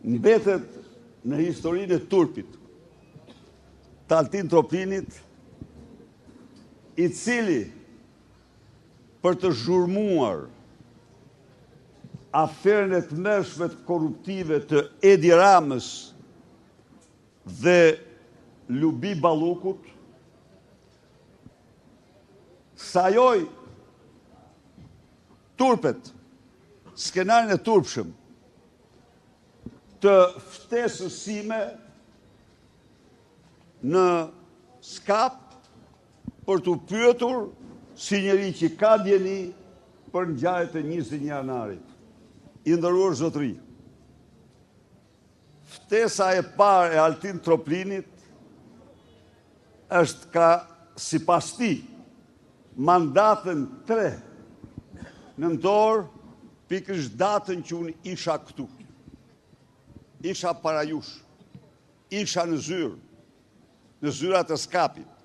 Mbetet në historinë e turpit të Altin Troplinit, i cili për të zhurmuar aferën e tmerrshme korruptive të Edi Ramës dhe Lubi Ballukut, sajoi turpet, skenarin e turpshëm të ftesës sime në Skap për t'u pyetur si njeri që ka dijeni për ngjarjet e 21 janarit. I nderuar zotëri, ftesa e parë e Altin Troplinit është ka sipas tij me datën 3 nëntor, pikërisht datën që unë isha këtu. Isha para jush. Isha në zyrë, në zyrat e Skapit.